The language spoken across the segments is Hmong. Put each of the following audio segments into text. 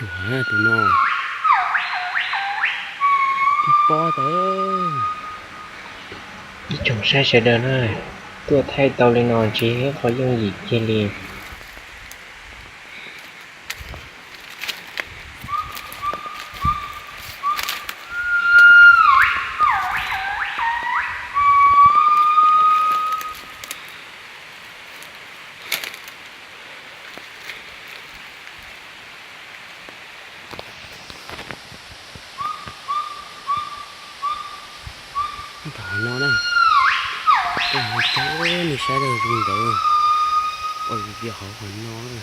Tus no tib pob tau. Ib tsoom saib sawv daws na, tuaj thaij tau li no tsis yog qhov yooj yim kiag li. Ntawm no na, ua no coob, nej saib zoo ntawd, ua li tias hauv qhov no na.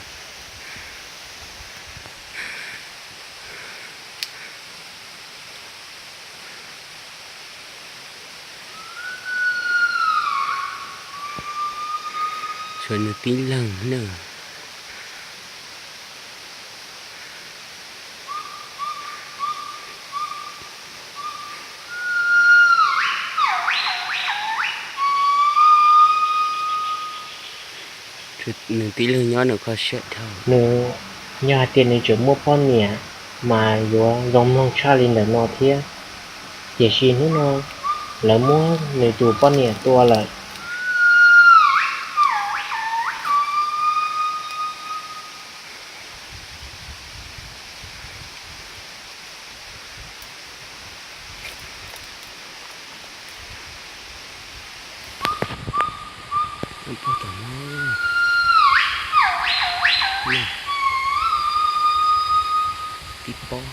Tshuav nws tib leeg na. Nws tib leeg nyob nws kho siab dhau. Nws, yog hais tias nws tseem muaj poj niam mas yuav zoo mloog tshaj li ntawm no thiab. Tiam sis hnub no lawv muab nws tus poj niam tua lawm. Pog tom no, tib pob.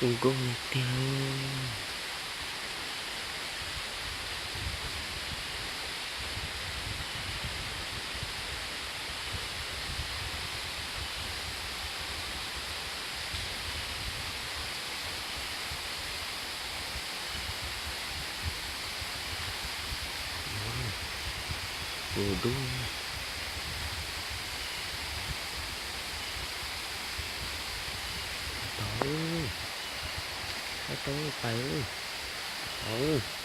Zoo nkauj tiag. Tus dub. Tau, tau pais, tau.